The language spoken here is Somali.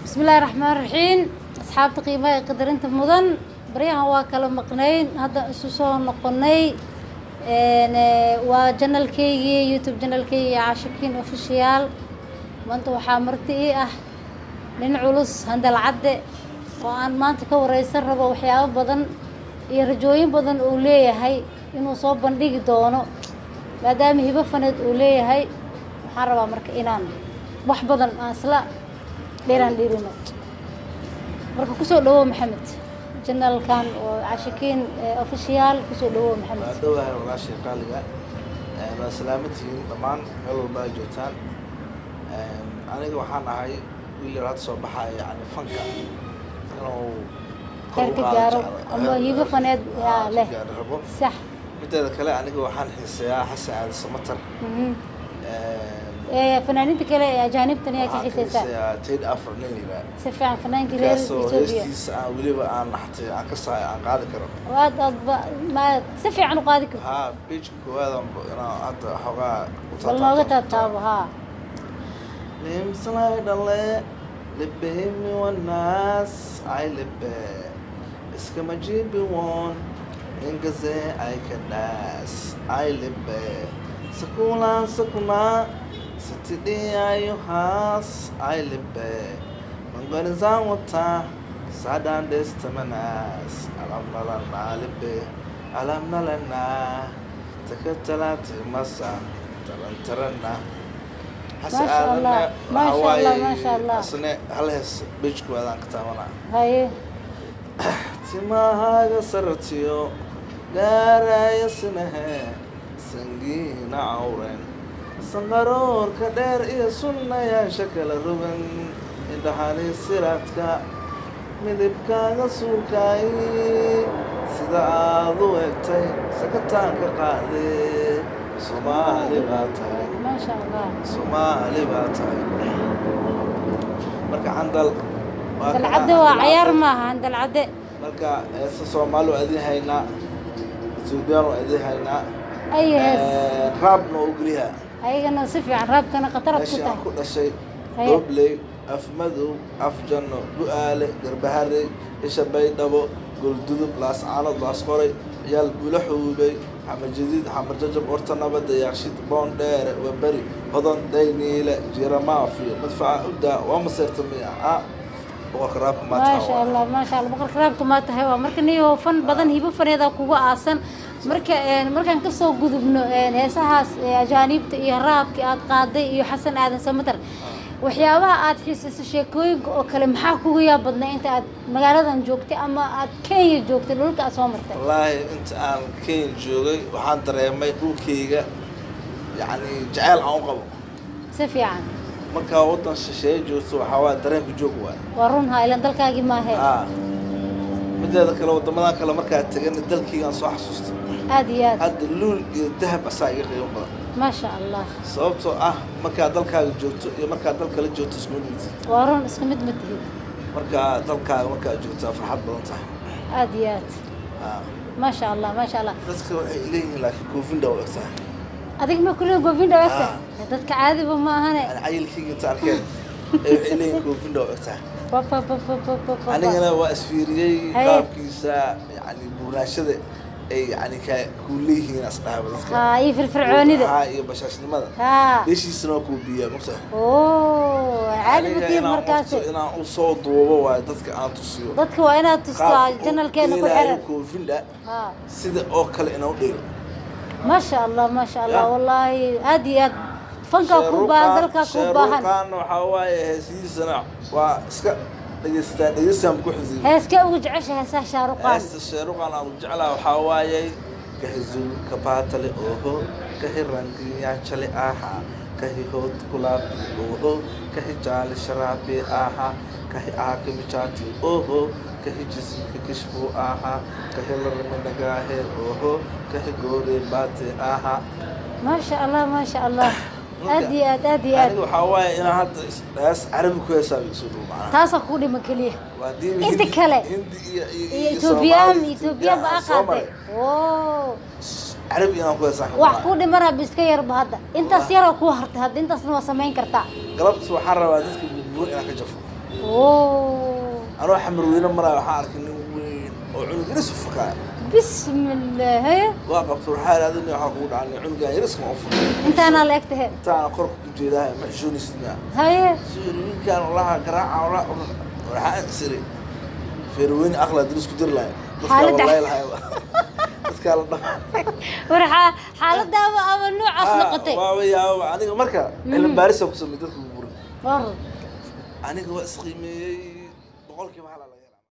Bismillaahi raxmaan raxiim. Asxaabta qiimaha ee qadarinta mudan, baryahan waa kala maqnayn, hadda isu soo noqonay. Waa channelkeygii, YouTube channelkeygii, Caashakiin Official. Maanta waxaa marti ii ah nin culus, Handal Cadde, oo aan maanta ka wareysan rabo waxyaabo badan iyo rajooyin badan uu leeyahay inuu soo bandhigi doono, maadaama hibo faneed uu leeyahay. Waxaan rabaa marka inaan wax badan aan isla dheeraan dhirino. Marka kusoo dhawow, Maxamed, channelkan oo Caashakiin Official. Kusoo dhawow, Maxamed. Waa dhowahay, walaashay qaaliga. Waa salaamantihiin dhammaan meel walba ay joogtaan. Aniga waxaan ahay wiil yar hadda soo baxaya, yani fanka inuu kor u heerka qaado gaaro jecel. Ama hibo faneed yaa leh. Gaaro rabo. Mideeda kale, aniga waxaan xiiseeyaa Xasan Aadan Samatar. Fanaaniinta kale ee ajaanibtan ayaa ka Waxaan xiiseysaa? xiiseeyaa Teddy Afro nin la yidhaah. Si fiican, fanaankii reer Kaasoo Ethiopia. heestiisa aan weliba aan naxtay, aan ka saay, aan qaadi karo. Oo aad ba ma si fiican u qaadi karto. Haa, pageka koowaad inaan hadda xoogaa u Bal nooga taataabto. taataabo, haa. Nimsalay dhale libehimi wanas ay libe iskama jibi won ingaze ay kadas ay libe sakula sakuna sitidi ayo has ay libe manganizan wata sadan destamanas alamnalana libe alamnalana takatalati masa tarantarana. Maasha Allah, maasha Allah, maasha Allah. Asne hal hees page koowaad aan ka taabanaa. Haye. Timahaaga sartiyo gaaraya sinahe, sangiina cawren, sanqaroorka dheer iyo sunnayaasha kala rogan, indhaxani siraadka, midibkaaga suulkaay, sida aad u egtay sakataanka qaade, Soomaali baa tahay. Maasha Allah. Soomaali baa tahay. Marka Xandal waa kana. Handalcadde waa cayaar maaha, Handalcadde. Marka heesa Soomaali waa idin haynaa, Ethiopian waa idin haynaa. Ay hees. Raabna waa ogoliyaa. Ayagana si fiican, raabkana khatarad ku Meeshii aan tahay. ku dhashay. Haye. Dobley, Afmadow, Afjanno, Bu-aale, Garbaharey, Isha, Baydhabo, Goldudub, Laascaanood, Laasqoray, Ciyaal Bula Xuubey, Xamar Jadiid, Xamar Jajab, Orta Nabadda, Yaaqshid, Boondheere, Waberi, Hodon, Dayniile, Jiira, Maafiyo, Madfaca Udaa, waa maseertamiya ah, boqorka raabka maanta. Maasha Allah, maasha Allah, boqorka raabka maa tahay. Waa marka niyo fan badan, hibo faneeda kuga aasan. Marka markaan kasoo gudubno heesahaas ajaaniibta iyo raabki aad qaaday iyo Xasan Aadan Samatar, waxyaabaha aad xiisayso, sheekooyinka oo kale, maxaa kuga yaab badnaa inta aad magaaladan joogtay ama aad Kenya joogtay, dhulka aad soo martay? Wallaahi, inta aan Kenya joogay waxaan dareemay dhulkayga, yacni jaceyl aan u qabo. Si fiican. Markaa waddan shisheeye joogto, waxaa waaya dareenku joog waay. Waa run, ha ilan dalkaagii maahe. Haa, mideeda kale, waddamadan kale markaa tagana, dalkaygaan soo xasuustay. Aad iyo aad. Hadda luul iyo dahab asaa iga qiimo badan. Maasha Allah. Sababtoo ah markaa dalkaaga joogto iyo markaa dal kale joogto iskuma dhigtid. Waa run, isku mid ma tihid. Markaa dalkaaga markaa joogtaa farxad badan tahay. Aad iyo aad. Haa. Maasha Allah, maasha Allah. Dadka waxay leeyihiin laakiin Goofinda u egtahay. Adig ma kulli Goofinda egta? Ah. Dadka caadiba ma ahane. Yani cayilkayga inta arkeen ee waxay leeyihiin Goofinda u egtahay. Pa, pa, pa, pa, pa, pa, pa. Anigana waa isfiiriyey. Haye. Qaabkiisa, yani buurnaashada ay yani ka kuu leeyihiin asdhahaba dadka. Haa, iyo firfircoonida. Haa, iyo bashaashnimada. Dheeshiisana waa kuu biyaa mogta. Oo caadi Aniga ma tihid inaan markaasi. Inaan u soo duubo waayo, dadka aan tusiyo. Dadka waa inaad tustaa Qaabka uu channelkeena ku dheelaayo xiran. Koofinda sida oo kale inaan u dheelo. Maasha Allah, maasha Allah. Ya. Wallaahi aad iyo aad fankaa kuu baahan, dalkaa kuu baahan. Sheeruqaan waxaa waaye heesihiisana waa iska dhegeystaa, dhegeystaan ku xisiyo. Heeskee ugu jecesha heesaha Shaaruqaan? Heesta Sheeruqaan aan u jeclaa waxaa waayey kahi zul kabaatale oho, kahi rangiyaachale aha, kahi hood kulaabi oho, kahi jaali sharaabi aha, kahi aakimijaati oho, kahi jismka kishbu aha, kahi larminagaahe oho, kahi goore baate aha. Maasha Allah, maasha Allah, aad iyo aad, aad iyo aad. Aniga waxaa waaye inaan hadda hees Carabi ku heesaa isu dhow macnaha. Taasaa kuu dhima keliya. Waa diimi. Inta Hindi- kale. Hindi iyo iyo Ethiopian. Soomaali, Ethiopian ba aan soo aqaatay maray. Oo Carabi inaan ku heesaa. Wax kuu dhimanaa ba iska yarba hadda, intaas yaroo kuu hartay hadda, intaasna waa samayn kartaa. Galabta waxaan rabaa dadka burburin inaan ka jafo. Oo. Anoo Xamarweyne maraayo, waxaan arkay nin weyn oo cunug yaris u faqaaya. Bismillah, haye. Waa qabta, waxaa idhahda, "Nin, waxaa kugu dhacay? Cunugan yariska ma u faqay?" Intaanaa la eg tahe. Intaana korka ku jeedahay, ma xishoonaysidna? Haye. Si yiri wiilkaan walaha garaaca wala, waxaan isiri feerweyne aqla dil isku diri lahay dadkaa. Wallahi lahay dadkaa la dhaha. War xaaladda ama noocaas noqotay. Waaba yaaba aniga marka cilmi baarisa ku samey dadka buuran. War. Aniga waa isqiimeeyey 1% hal.